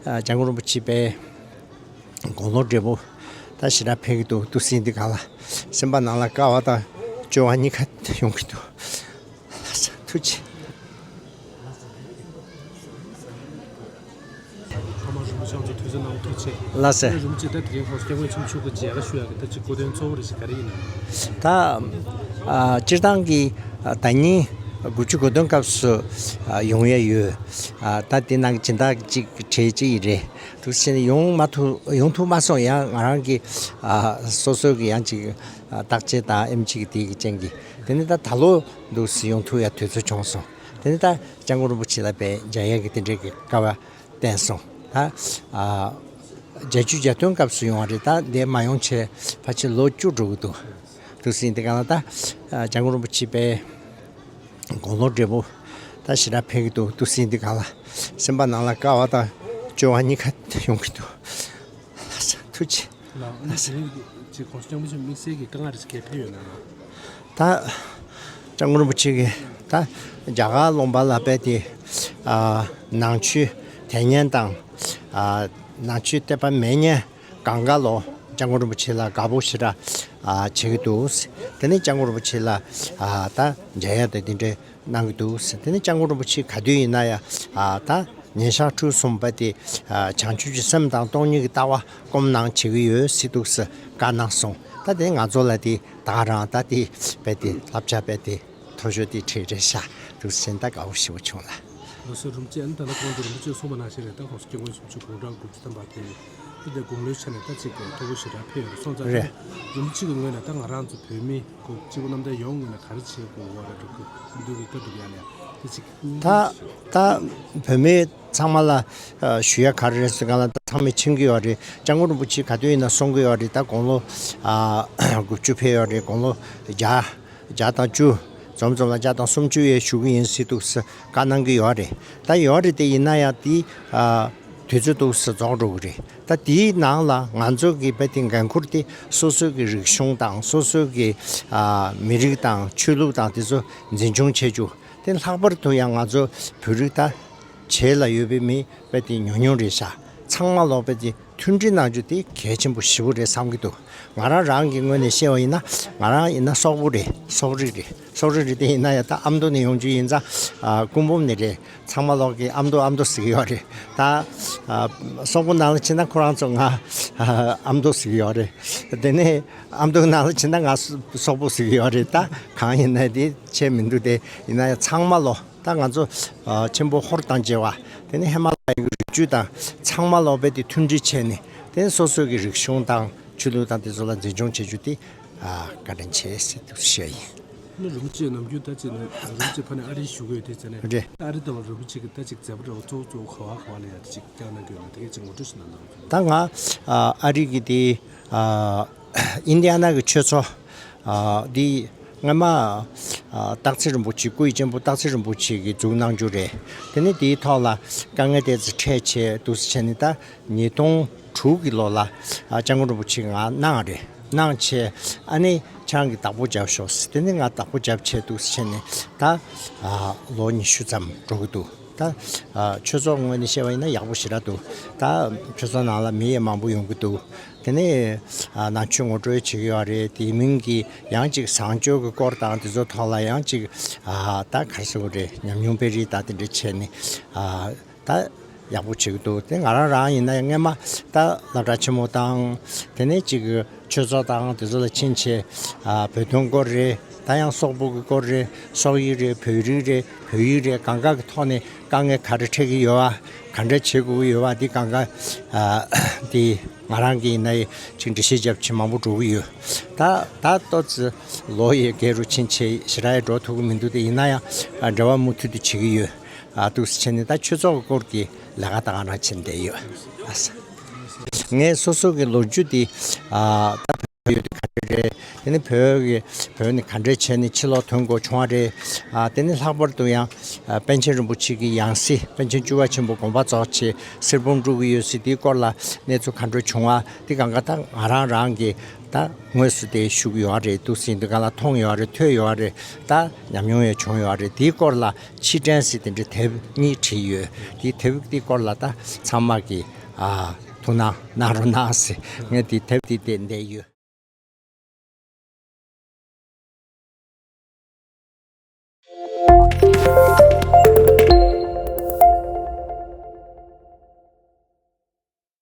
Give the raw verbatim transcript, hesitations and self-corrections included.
ཨ། སྐྱབས་མགོན་རིན་པོ་ཆེ་དཔེ་དགུང་ལོ་བགྲེས་པོ་ད་ཞེ་དྲག་ཕེབས་ཀྱི་འདུག། འདུག་སེ་འདི་ག་ལ་སེམས་པ་ནང་ལ་དགའ་བ་དང་སྐྱོ་བ་གཉིས་ཀ་ཡོང་གི་འདུག། ལགས་སོ། ཐུགས་རྗེ་ཆེ། ཐོག་མར་རིན་པོ་ཆེ་ཁོང་ཚོ་དུས་ཚོད་གནང་བ་ཐུགས་རྗེ་ཆེ། ལགས་སོ། རིན་པོ་ཆེ་ད་དེ་རིང་ཁོང་ཚོ་སྐྱབས་མགོན་ཆེན་པོ་མཆོག་གི་མཇལ་ཁ་ཞུ་ཡག་གི་ད་ཅིག་གོ་དོན་གཙོ་བོ་རེ་ཞིག་ག་རེ་ཡིན་ནམ། ད་ཨ་སྤྱིར་བཏང་གི་ཨ་ཟླ་ཉིན་དགུ་བཅུ་གོ་བདུན་སྐབས་སུ་ཨ་ཡོང་ཡ་ཡོད། ཨ་ད་དེ་ནང་གི་སྦྱིན་བདག་ཅིག་གྲས་ཅིག་རེད། འདུག་སེ་ཡོང་མ་ཐུབ། ཡོང་ཐུབ་མ་སོང་། ཡང་ང་རང་གི་ཨ་སོ་སོ་གི་ཡང་ཅིག་ཨ་བརྟག་དཔྱད་དང་ཨེམ་ཆི་གི་དེ་གི་རྐྱེན་གྱིས། དེ་ནས་ད་ད་ལོ་འདུག་སེ་ཡོང་ཐུབ་ཡ་དུས་ཚོད་བྱུང་སོང་། དེ་ནས་ད་སྐྱབས་མགོན་རིན་པོ་ཆེ་ལ་དཔེ་མཇལ་ཡ་གི་དེ་འདྲའི་གི་སྐལ་བ་བསྟན་སོང་། ད་ཨ་བརྒྱད་ཅུ་གྱ་བདུན་སྐབས་སུ་ཡོང་བ་རེད། ད་འདི་མ་ཡོང་བྱས་ཕལ་ཆེར་ལོ་བཅུ་འགྲོ་གི་འདུག། འདུག་སེ་འདི་ག་ལ་ད་ཨ་སྐྱབས་མགོན་རིན་པོ་ཆེ་དཔེ་དགུང་ལོ་བགྲེས་པོ་ད་ཞེ་དྲག་ཕེབས་ཀྱི་འདུག། འདུག་སེ་འདི་ག་ལ་སེམས་པ་ནང་ལ་དགའ་བ་དང་སྐྱོ་བ་གཉིས་ཀ་ཡོང་གི་འདུག། ཐུགས་རྗེ་ཆེ། ལགས། ཨ་ནི་དེ་རིང་གི་ཅིག་ཁོང་སྐྱབས་མགོན་ཆེན་པོ་དམིགས་བསལ་གྱི་དཀའ་ངལ་རེ་ཞིག་གས་ཕེབས་ཡོད་ན་ལགས། ད་སྐྱབས་མགོན་རིན་པོ་ཆེ་གིས་ད་རྒྱ་གར་ལུང་པ་ལ་དཔེ་དེ་ཨ་ནང་ཆོས་དད་མཁན་དང་ཨ་ནང་ཆོས་དད་པ་མེད་མཁན་གང་ག་ལོ་སྐྱབས་མགོན་རིན་པོ་ཆེ་ལ་དགའ་པོ་ཞེ་དྲག་ཨ་བྱེད་ཀྱི་འདུག། དེ་ནས་སྐྱབས་མགོན་རིན་པོ་ཆེ་ལ་ཨ་ད་མཇལ་ཡ་དང་དེ་འདྲའི་གནང་གི་འདུག། དེ་ནས་སྐྱབས་མགོན་རིན་པོ་ཆེ་ག་དུས་ཡིན་ན་ཡང་ཨ་ད་ཉིན་ཞག་ཁྲུ་གསུམ་པ་དེ་ཨ་བྱང་ཆུབ་ཀྱི་སེམས་དང་སྟོང་ཉིད་ཀྱི་ལྟ་བ་སྒོམ་གནང་བྱེད་ཀྱི་ཡོད་ཟེར་འདུག་ཟེར་བཀའ་གནང་སོང་། ད་དེ་ང་ཚོ་ལ་དེ་ད་ག་རང་ད་དེ་དཔེ་དེ་བསླབ་བྱ་དཔེ་དེ་མཐོ་ཤོས་དེ་ཁྲིད་རེད་ཤག། འདུག་སེ་ད་དགའ་པོ་ཞེ་པོ་བྱུང་ལ། ལགས་སོ། རིན་པོ་ཆེ། ཨ་ནི་ད་ལྟ་གོང་དུ་རིན་པོ་ཆེས་གསུངས་པ་ནང་བཞིན་རེད། ད་ཁོང་ཚོ་སྐྱབས་མགོན་ཆེན་པོ་མཆོག་དགུང་གྲངས་དགུ་བཅུ་ཐམ་པ་དེ་ཡིན་དེ་དགུང་ལོའི་ཆ་ནས་ད་ཅིག་མཐོ་པོ་ཞེ་དྲག་ཕེབས་ཡོད་རེད། སོང་ཙང་རེད། རིན་པོ་ཆེ་གི་ངོས་ནས་ད་ང་རང་ཚོ་བོད་མི་གོ་སྤྱི་བོ་གནམ་བསྟན་ཡོངས་ངོས་ནས་ག་རེ་བྱེད་དགོས་ཡོད་རེད། འགྲོ་གི་འདུག་གི་བཀའ་སྒྲུབ་ཡ་ལ་ཡ་དེ་ཅིག། ད་ད་བོད་མི་ཚང་མ་ལ་ཨ་ཞུ་ཡ་ག་རེ་རེད་ཟེར་ག་ལ་ད་ཚང་མས་མཁྱེན་གྱི་ཡོད་རེད། སྐྱབས་མགོན་རིན་པོ་ཆེ་ག་དུས་ཡིན་ན་གསུང་གི་ཡོད་རེད། ད་དགུང་ལོ་ཨ་དགུ་བཅུ་ཕེབས་ཡོད་རེད། དགུང་ལོ་བརྒྱ་བརྒྱ་དང་བཅུ། འཛོམས་འཛོམས་ལ་བརྒྱ་དང་སུམ་ཅུ་ཡས་བཞུགས་ཀྱི་ཡིན་ཟེར་འདུག་ཟེར་བཀའ་གནང་གི་ཡོད་རེད། ད་ཡོད་རེད་དེ་ཡིན་ན་ཡང་དེ་ཨ་དུས་ཚོད་འདུག་ཟེར་རྫོགས་འགྲོ་གི་རེད། ད་དེའི་ནང་ལ་ང་ཚོ་གི་དཔེ་དེ་འགན་ཁུར་དེ་སོ་སོ་གི་རིག་གཞུང་དང་སོ་སོ་གི་ཨ་མི་རིགས་དང་ཆོས་ལུགས་དང་དེ་ཚོ་འཛིན་སྐྱོང་བྱེད་རྒྱུ་དེ། ལྷག་པར་དུ་ཡང་ང་ཚོ་བོད་རིགས་ད་བྱེས་ལ་ཡོད་པའི་མི་དཔེ་དེ་ཉུང་ཉུང་རེད་ཤག། ཚང་མ་ལོག་དཔེ་དེ་མཐུན་སྒྲིལ་གནང་རྒྱུ་དེ་གལ་ཆེན་པོ་ཞེ་པོ་རེད་བསམ་གྱི་འདུག། ང་རང་རང་གི་ངོས་ནས་བཤད་པ་ཡིན་ན། ང་རང་ཡིན་ན་སོག་པོ་རེད། སོག་རིགས་རེད། སོག་རིགས་རེད་དེ་ཡིན་ན་ཡང་ད་ཨ་མདོ་ནས་ཡོང་རྒྱུ་ཡིན་ཙང་ཨ་སྐུ་འབུམ་ནས་རེད། ཚང་མ་ལོག་གི་ཨ་མདོ་ཨ་མདོ་ཟེར་གྱི་ཡོད་རེད། ད་ཨ་སོག་པོ་ནང་ལ་ཕྱིན་ན་ཁོ་རང་ཚོ་ང་ཨ་མདོ་ཟེར་གྱི་ཡོད་རེད། དེ་ནས་ཨ་མདོ་ནང་ལ་ཕྱིན་ན་ང་སོག་པོ་ཟེར་གྱི་ཡོད་རེད། ད་གང་ཡིན་ན་དེ་ཁྱད་མི་འདུག། དེ་ཡིན་ན་ཡང་ཚང་མ་ལོག། ད་ང་ཚོ་ཨ་ཆེན་པོ་ཧོར་དང་བཅས་པ། དེ་ནས་ཧི་མ་ལ་ཡའི་རི་རྒྱུད་དང་ཚང་མ་ལོག་པའི་དེ་མཐུན་སྒྲིལ་བྱས་ནས། དེ་ནས་སོ་སོ་གི་རིག་གཞུང་དང་ཆོས་ལུགས་དང་དེ་ཚོ་ལ་འཛིན་སྐྱོང་བྱེད་རྒྱུ་དེ་ཨ་བཀའ་དྲིན་ཆེ་ཟེར་དུ་བཤད་ཡིན། ཨ་ནི་རིན་པོ་ཆེ་ནམ་རྒྱུན་ད་ཅིག་ནས་རིན་པོ་ཆེ་ཕ་ནས་ཨ་རི་བཞུགས་ཡོད་དེ་ཟེར་ནས། རེད། ཨ་རི་དང་རིན་པོ་ཆེ་གི་ད་ཅིག་མཛད་པ་འདྲ་བོ་གཙོ་བོ་གཙོ་བོ་ག་བ་ག་བ་ལ་ཡ་ད་ཅིག་བསྐྱངས་གནང་གི་ཡོད་ན་དེ་གས་ཅིག་ངོ་སྤྲོད་ཞིག་གནང་དང་། ད་ང་ཨ་ཨ་རི་གི་དེ་ཨ་ཨིན་ཌི་ཡ་ན་གི་ཆོས་ཚོགས་ཨ་འདི་སྔ་མ་ཨ་སྟག་འཚེར་རིན་པོ་ཆེ། སྐུ་ཡི་གཅེན་པོ་སྟག་འཚེར་རིན་པོ་ཆེ་གིས་འཛུགས་གནང་རྒྱུ་རེད། དེ་ནས་དེའི་ཐོག་ལ་དཀའ་ངལ་དེ་ཚོ་འཕྲད་བྱས་འདུག་སེ་བྱས་ནས། ད་ཉིས་སྟོང་དྲུག་གི་ལོ་ལ་ཨ་སྐྱབས་མགོན་རིན་པོ་ཆེ་ང་གནང་རེད། གནང་བྱས་ཨ་ནི་ཁྱེད་རང་གིས་བདག་པོ་རྒྱབ་ཤོག་ཟེར། དེ་ནས་ང་བདག་པོ་རྒྱབ་བྱས་འདུག་སེ་བྱས་ནས་ད་ཨ་ལོ་ཉི་ཤུ་ཙམ་འགྲོ་གི་འདུག། ད་ཨ་ཆོས་ཚོགས་ངོས་ནས་བཤད་པ་ཡིན་ན་ཡག་པོ་ཞེ་དྲག་འདུག། ད་ཆོས་ཚོགས་ནང་ལ་མི་ཡང་མང་པོ་ཡོང་གི་འདུག། དེ་ནས་ཨ་ནང་ཆོས་ངོ་སྤྲོད་བྱེད་ཀྱི་ཡོད་རེད། དེ་མིན་གྱི་ཡང་ཅིག་བཟང་སྤྱོད་ཀྱི་སྐོར་དང་དེ་ཚོ་ཐོག་ལ་ཡང་ཅིག་ཨ་ད་ག་རེ་ཟེར་དགོས་རེད། ཉམས་མྱོང་སྤེལ་རེས་ད་དེ་འདྲ་བྱས་ནས་ཨ་ད་ཡག་པོ་བྱེད་ཀྱི་འདུག། དེ་ང་རང་རང་ཡིན་ན་ཡང་སྔས་མ་ད་སློབ་གྲྭ་ཆེན་མོ་དང་དེ་ནས་ཅིག་ཆོས་ཚོགས་དང་དེ་ཚོ་ལ་ཕྱིན་བྱས་ཨ་བོད་དོན་སྐོར་རེད། ད་ཡང་སོག་པོ་གི་སྐོར་རེད། སོག་ཡིག་རེད། བོད་རིགས་རེད། བོད་ཡིག་རེད། གང་ག་གི་ཐོག་ནས་དཀའ་ངལ་ག་རེ་འཕྲད་ཀྱི་ཡོད་པ། ག་འདྲ་བྱེད་དགོས་ཀྱི་ཡོད་པ། འདི་གང་ག་ཨ་འདི་ང་རང་གིས་ཡིན་ན་ཡང་ཅིག་འགྲེལ་བཤད་རྒྱབ་བྱེད་མང་པོ་འགྲོ་གི་ཡོད། ད་ད་ཏོག་ཙི་ལོ་ཡི་རྒས་རུ་ཕྱིན་བྱས་ཞེ་དྲག་ཡང་འགྲོ་ཐུབ་ཀྱི་མི་འདུག། དེ་ཡིན་ན་ཡང་ཨ་འབྲེལ་བ་མུ་མཐུད་དུ་བྱེད་ཀྱི་ཡོད། ཨ་འདུག་སེ་བྱས་ནས་ད་ཆོས་ཚོགས་ཀྱི་སྐོར་གྱི་ལས་ཀ་ད་ག་རང་བྱེད་བསྡད་ཡོད། ཨ་ས། ངས་སོ་སོ་གི་ལོ་རྒྱུས་དེ་ཨ་ད་བོད་ཡུལ་དེ་ག་རེ་ རེད། དེ་ནི་བོད་ཀྱི་བོད་ནི་ག་འདྲས་བྱས་ནས་ཕྱི་ལོགས་ཐོན་དགོས་བྱུང་བ་རེད། ཨ་དེ་ནི་ལྷག་པར་དུ་ཡང་ཨ་པཎ་ཆེན་རིན་པོ་ཆེ་གི་ཡང་སྲིད་པཎ་ཆེན་བཅུ་པ་ཆེན་པོ་དགོངས་པ་རྫོགས་བྱས་གསེར་བུམ་དཀྲུག་གི་ཡོད་སྲིད། དེའི་སྐོར་ལ་གནས་ཚུལ་ག་འདྲ་བྱུང་བ་དེ་གང་ག་ད་ང་རང་རང་གི་ད་དངོས་སུ་དེ་ཞུགས་ཡོད་རེད། འདུག་ཟིན་དུས་གང་ལ་མཐོང་ཡོད་རེད། ཐོས་ཡོད་རེད། ད་ཉམས་མྱོང་ཡང་བྱུང་ཡོད་རེད། དེའི་སྐོར་ལ་ཕྱིར་དྲན་ཟེར་དེ་འདྲའི་དེབ་གཉིས་བྲིས་ཡོད། དེའི་དེབ་དེའི་སྐོར་ལ་ད་ཚང་མ་གི་ཨ་ཐུགས་སྣང་གནང་རོགས་གནང་ཟེར། ངས་དེ་དེབ་དེ་བལྟས་བསྡད་ཡོད།